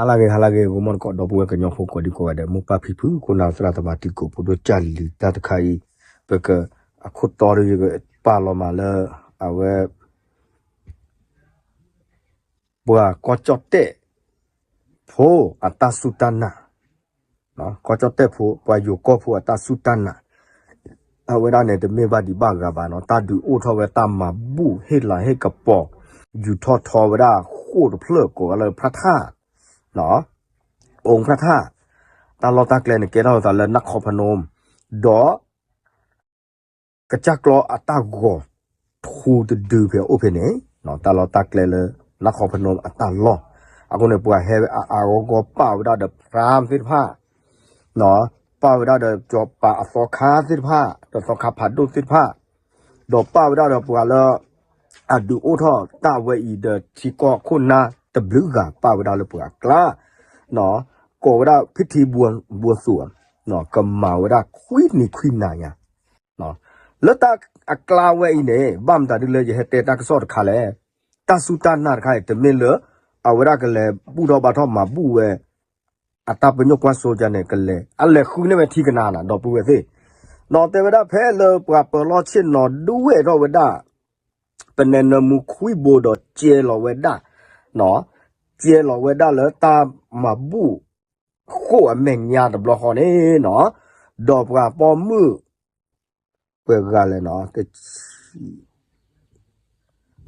ဟါလၢအဂ့ၤ ဟါလၢအဂ့ၤ ဂီၤမီၢ်တကိး ဒီပုၢ်ဝဲၢ်ကညီဖိကိးဒံကိးဂၤဒဲး မိၢ်ပၢ်ဖံဖု ခိၣ်နၢ်သရၣ်သမါတံၤသကိးဖိဒိၣ်ကၢ်လံၤ တၢ်တခါအံၤ ပက အခိၣ်တီဒီးယကပာ်လီၤမးလၢ အဝဲ ပှၤကီၢ်ကၠီၣ်တဲၣ်ဖိအတၢ်စူၢ်တၢ်နာ်, ကီၢ်ကၠီၣ်တဲၣ်ဖိ ပှၤယိၤကီၢ်ဖိအတၢ်စူၢ်တၢ်နာ်, အဝဲဒၣ်န့ၣ် တမ့ၢ်ဘၣ်ဒံးဘၣ်ဂၤဘၣ်နီၤ, တၢ်ဒုးအိၣ်ထီၣ်ဝဲတၢ်မၤဘူၣ်ဟ့ၣ်လၤဟ့ၣ်ကပီၤ ယူၤထီၣ်ထီဝဲဒၣ်ဃိာ်တဖျၢၣ်ကိးဝဲလၢဖျါထၣ် အူဖျါထၣ်, တၢ်လီၢ်တၢ်ကျဲန့ၣ် ကဲထီၣ်သးလၢနၢ်ခီဖနူမ်, ဒီး ကစၢ်ကျီအတၢ်ဂီၤထူတဒုဖဲအိၣ်ဖဲန့ၣ်, တၢ်လီၢ်တၢ်ကျဲလၢ နၢ်ခီဖနူမ်အတၢ်လီၢ်, အဃိန့ၣ် ပှၤဟဲအါအါဂီၢ်ဂီၢ်ပာ်ဝဲဒၣ်ဒီး พราหมณ์ သ့ၣ်တဖၣ်, ပာ်ဝဲဒၣ်ဒီးစီၤပၤအသီခါသ့ၣ်တဖၣ်, ဒီးသီခါဖးဒိၣ်သ့ၣ်တဖၣ်, ဒီးပာ်ဝဲဒၣ်ဒီးပှၤလၢ အဒုးအိၣ်ထီၣ်တၢ်ဝဲအံၤဒီးထံကီၢ်ခိၣ်နၢ်တဘျုးဂၤ ပာ်ဝဲဒၣ်လၢပှၤအကျါ, ကိးဝဲဒၣ် ဖံထံဘိသူး, ကမၤဝဲဒၣ်ခွံနံၤခွံနၤညါ လၢတၢ်အကျါဝဲအံၤန့ၣ် ဘၣ်မတၤဒ်လၢယဟဲတဲတၢ်ကစီၣ်တခါလဲၣ်, တၢ်စူၢ်တၢ်နာ်တခါအံၤ တမ့ၢ်လၢ အဝဲဒၣ်ကလဲၤဘူၣ်ထီၣ်ဘါထီၣ်မၤဘူၣ်ဝဲ အတၢ်ပညိၣ်ကွၢ်စိကန့ၣ် ကလဲၤ အလဲၤဃုန့ၢ်ဝဲထံကနါနၤ ဒီပုၢ်ဝဲၢ်သ့ၣ်, နီၢ်တဲဝဲဒၣ်ဖဲလၢပှၤပၢၤလီၢ်ဆ့ၣ်နီၤဒွဲၣ်ထီၣ်ဝဲဒၣ် ပနဲနၢမူခွံဘိဒီးကဲလီၤဝဲဒၣ်, ကဲလီၤဝဲဒၣ်လၢတၢ်မၤဘူၣ် ဃိာ်အမဲာ်ညါတဘျီဃီန့ၣ်နီၤ, ဒီးပှၤပိာ်မုၣ် ပှဲၤဂၤလဲၣ်နီၤ,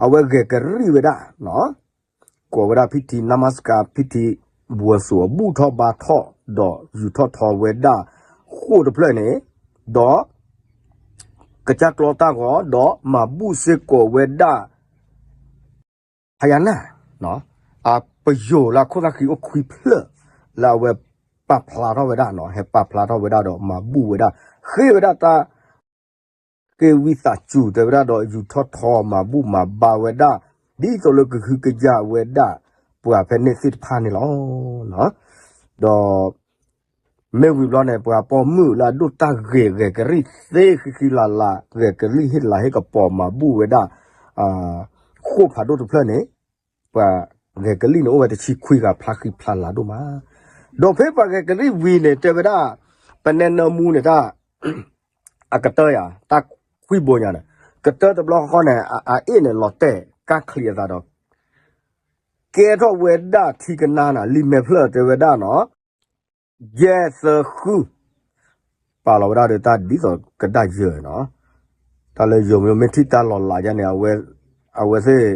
အဝဲဂဲၤကရံၣ်ဝဲဒၣ်, ကိးဝဲဒၣ်ဖံထံနါမါစကၤ ဖံထံဘိသူး ဘူၣ်ထီၣ်ဘါထီၣ် ဒီးယူၤထီၣ်ထီဝဲဒၣ်ဃိာ်တဖျၢၣ်န့ၣ်, ဒီး ကစၢ်ကျီတၢ်ဂီၤ ဒီးမၤဘူၣ်စ့ၢ်ကီးဝဲဒၣ် ဖယၤနၢ်, အပယိၤလၢအခိၣ်သၣ်ဃံအိၣ်ခွံဖျၢၣ် လၢအဝဲပာ်ဖျါထီၣ်ဝဲဒၣ်နီၤ, ဟဲပာ်ဖျါထီၣ်ဝဲဒၣ်ဒီးမၤဘူၣ်ဝဲဒၣ်, ဃ့ဝဲဒၣ်တၢ် ဃ့ဝံသးစူၤ တဲဝဲဒၣ်ဒီး ယူၤထီၣ်ထီမၤဘူၣ်မၤဘါဝဲဒၣ် ဒ်သိးလၢကဟုကယာ်ဝဲဒၣ် ပှၤဖဲန့ၣ်သ့ၣ်တဖၣ်န့ၣ်လီၤ. ဒီး မ့ၢ်ဝံၤဘျီန့ၣ် ပှၤပိာ်မုၣ်လၢအဒိၣ်တၢ်ဂ့ၤ ဂဲၤကလံၣ်သ့ဃံဃံလၤလၤ ဂဲၤကလံၣ်ဟ့ၣ်လၤဟ့ၣ်ကပီၤမၤဘူၣ်ဝဲဒၣ် ဃိာ်ဖးဒိၣ်တဖျၢၣ်န့ၣ်, ပှၤဂဲၤကလံၣ်န့ၣ် အိၣ်ဝဲတဆံခွံဂၤဖျါဃံဖျါလၤဒိၣ်မး, ဒီးဖဲပှၤဂဲၤကလံၣ်ဝံၤန့ၣ် တဲဝဲဒၣ် ပနဲနၢမူန့ၣ်တၢ် အကတၢၢ်ယၤ တၢ်ခွံဘိညါန့ၣ် ကတၢၢ်တဘျီဃီန့ၣ် အအ့ၣ်န့ၣ် လီၤတဲာ်ကၢ်ချံအသးဒီး ကဲထီၣ်ဝဲဒၣ်ထံကနါနၤ လံာ်မဲာ်ဖျၢၣ်တဲဝဲဒၣ်နီၤ, ယဲၢ်သၢဃု, ပာ်လီၤဝဲဒၣ်ဒီးတၢ်ဒ်သိးကဒၣ်ယဲၢ်နီၤ, တၢ်လၢယိၤမ့ၢ်ထံၣ်တၢ်လီၤလးယါန့ၣ် အဝဲသ့ၣ်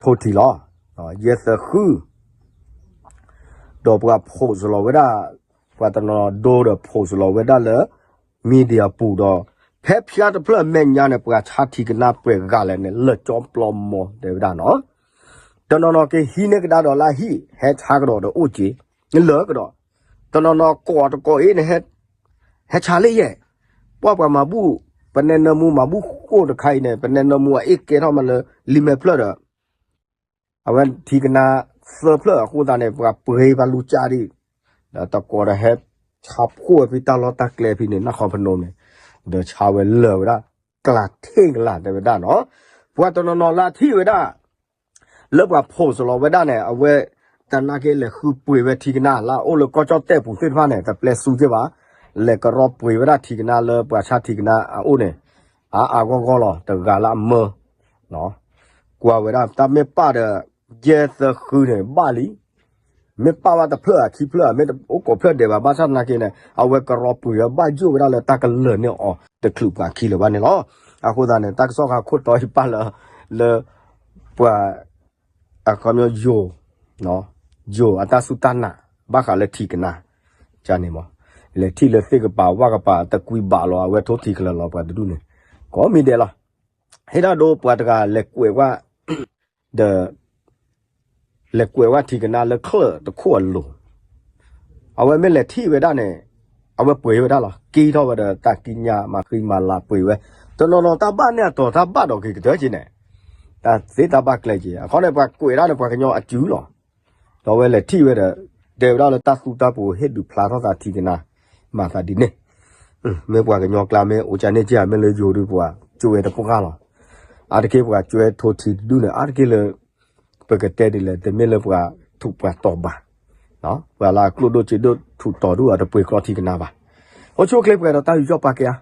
ထိထံလီၤ, ယဲၢ်သၢဃု ဒီးပှၤ post လီၤဝဲဒၣ်, ပှၤတနီၤဒိဒီး post လီၤဝဲဒၣ်လၢ media ပူၤဒီး ဖဲဖျါတဖျၢၣ်အမဲာ်ညါန့ၣ် ပှၤဆါထံကနါပှဲၤဂၤလဲၣ်န့ၣ် လၢာ်ကၠီပျီမီၤတဲဝဲဒၣ်နီၤ, တနီၤနီၤကဟံးန့ၢ်ကဒါဒီးလၢဟံၣ် ဟဲဆါကဒီးဒီးအိၣ်က့ၤ, လၢာ်ကဒီး, တနီၤနီၤကိးတကိးအံၤန့ၣ် ဟဲဆါလၢယဲၢ်, ပှၤပှၤမၤဘူၣ်, ပနဲနၢမူမၤဘူၣ်ဃိာ်တခါအံၤန့ၣ် ပနဲနၢမူအအ့ၣ်ကဲထီၣ်မးလၢလံာ်မဲာ်ဖျၢၣ်ဒီး အဝဲထံကနါသၢဖျၢၣ်အဃိသတးန့ၣ် ပှၤပှ့ၤပှၤလူၤကၢ်ဒံး, ဒီးတကိးဒီးဟဲဆါဖှိၣ်ဝဲဖဲတၢ်လီၢ်တၢ်ကျဲဖဲန့ၣ် နၢ်ခီဖနိန့ၣ်, ဒီးဆါဝဲလၢာ်ဝဲဒၣ် ကျးထ့ကလာ်တဲဝဲဒၣ်နီၤ, ပှၤတနီၤနီၤလၢအထံၣ်ဝဲဒၣ် လၢပှၤ post လီၤဝဲဒၣ်န့ၣ် အဝဲ တနာ်က့လဲၤဃုပှ့ၤဝဲထံကနါလၢအအိၣ်လၢကီၢ်ကၠီၣ်တဲၣ်ပူၤသ့ၣ်တဖၣ်န့ၣ် တပျဲစူက့ဘၣ်, လဲၤကရီပှ့ၤဝဲဒၣ်ထံကနါလၢပှၤဆါထံကနါအအိၣ်န့ၣ်, အါအါဂီၢ်ဂီၢ်လီၤ တဂၤလၢအမၢ ကွၢ်ဝဲဒၣ်တၢ်မ့ၢ်ပာ်ဒီး ယဲၢ်သၢဃုန့ၣ် ဘၣ်လံ, မ့ၢ်ပာ်ဘၣ်တဖျၢၣ်အခံဖျၢၣ် မ့ၢ်အိၣ်ကိးဖျၢၣ်ဒဲးဘၣ် ဘၣ်ဆၣ်သနာ်က့န့ၣ် အဝဲကရီပှ့ၤဝဲဘၣ်ယိၣ်ဝဲဒၣ်လၢတၢ်ကလၢာ်န့ၢ်အီၤတချုးပှၤခံလၢၤဘၣ်န့ၣ်လီၤ. အဃိသတးန့ၣ် တၢ်ကစီၣ်ခါခိၣ်တီဟံၣ်ပာ်လၢ လၢ ပှၤ အခီပညီယိၤ ယိၤအတၢ်စူၢ်တၢ်နာ် ဘၣ်ဃးလၢထံကနါ ကန့ၣ်မး လဲၤထံၣ်လၢသ့ၣ်ကပၤဝၣ်ကပၤ တကွံဘၣ်လီၤ အဝဲထိထံကလၢာ်လီၤ ပှၤတဒူၣ်န့ၣ် ကိးမံၤဒဲးလီၤ. ဟ့ၣ်ဒၣ်ဒိပှၤတဂၤလဲၤကွဲးဝဲ ဒီး လဲၤကွဲးဝဲထံကနါလၢချၢၣ်တခိၣ်အလိၤ အဝဲမ့ၢ်လဲၤထံၣ်ဝဲဒၣ်န့ၣ် အဝဲပှ့ၤဝဲဒၣ်လီၤ. က့ထီၣ်ဝဲဒီးတၢ်ကံးညာ်မၤဃံမၤလၤပှ့ၤဝဲ တနီၤနီၤတၢ်ဘၣ်န့ၢ်အတီၤ တၢ်ဘၣ်ဒီးက့ၤကတၢၢ်က့ၤန့ၣ် တၢ်သ့တၢ်ဘၣ်ကျဲက့ၤ အခီန့ၣ် ပှၤကွဲးဒၣ်န့ၣ် ပှၤကညီအစုလီၤ. ဒီးအဝဲလဲၤထံၣ်ဝဲဒီး တဲဝဲဒၣ်လၢတၢ်သူတၢ်ပူၤဟ့ၣ်ဒုးဖျါထီၣ်သးထံကနါ မၤသးဒ်န့ၣ် မ့ၢ်ပှၤကညီကျါမ့ၢ်အိၣ်ကန့ၢ်က့ မ့ၢ်လၢယိၤဒုးပှၤကၠိဝဲတပှၢ်လီၤ. အါတက့ၢ်ပှၤကၠိဝဲထိထံတဒူၣ်န့ၣ် အါတက့ၢ်လၢ ပကတဲဒ်လဲၣ် တမ့ၢ်လၢပှၤထူးပှၤတီၤဘၣ် ပှၤလၢအကျိၣ်ဒိၣ်စ့ဒိၣ်ထူးတီၤဒိၣ် အတပှ့ၤကျီထံကနါဘၣ်. အိၣ်ဆူၣ်အိၣ်ချ့ပှဲၤဒီးတၢ်ယူးယီၣ်ပာ်ကဲဧါ.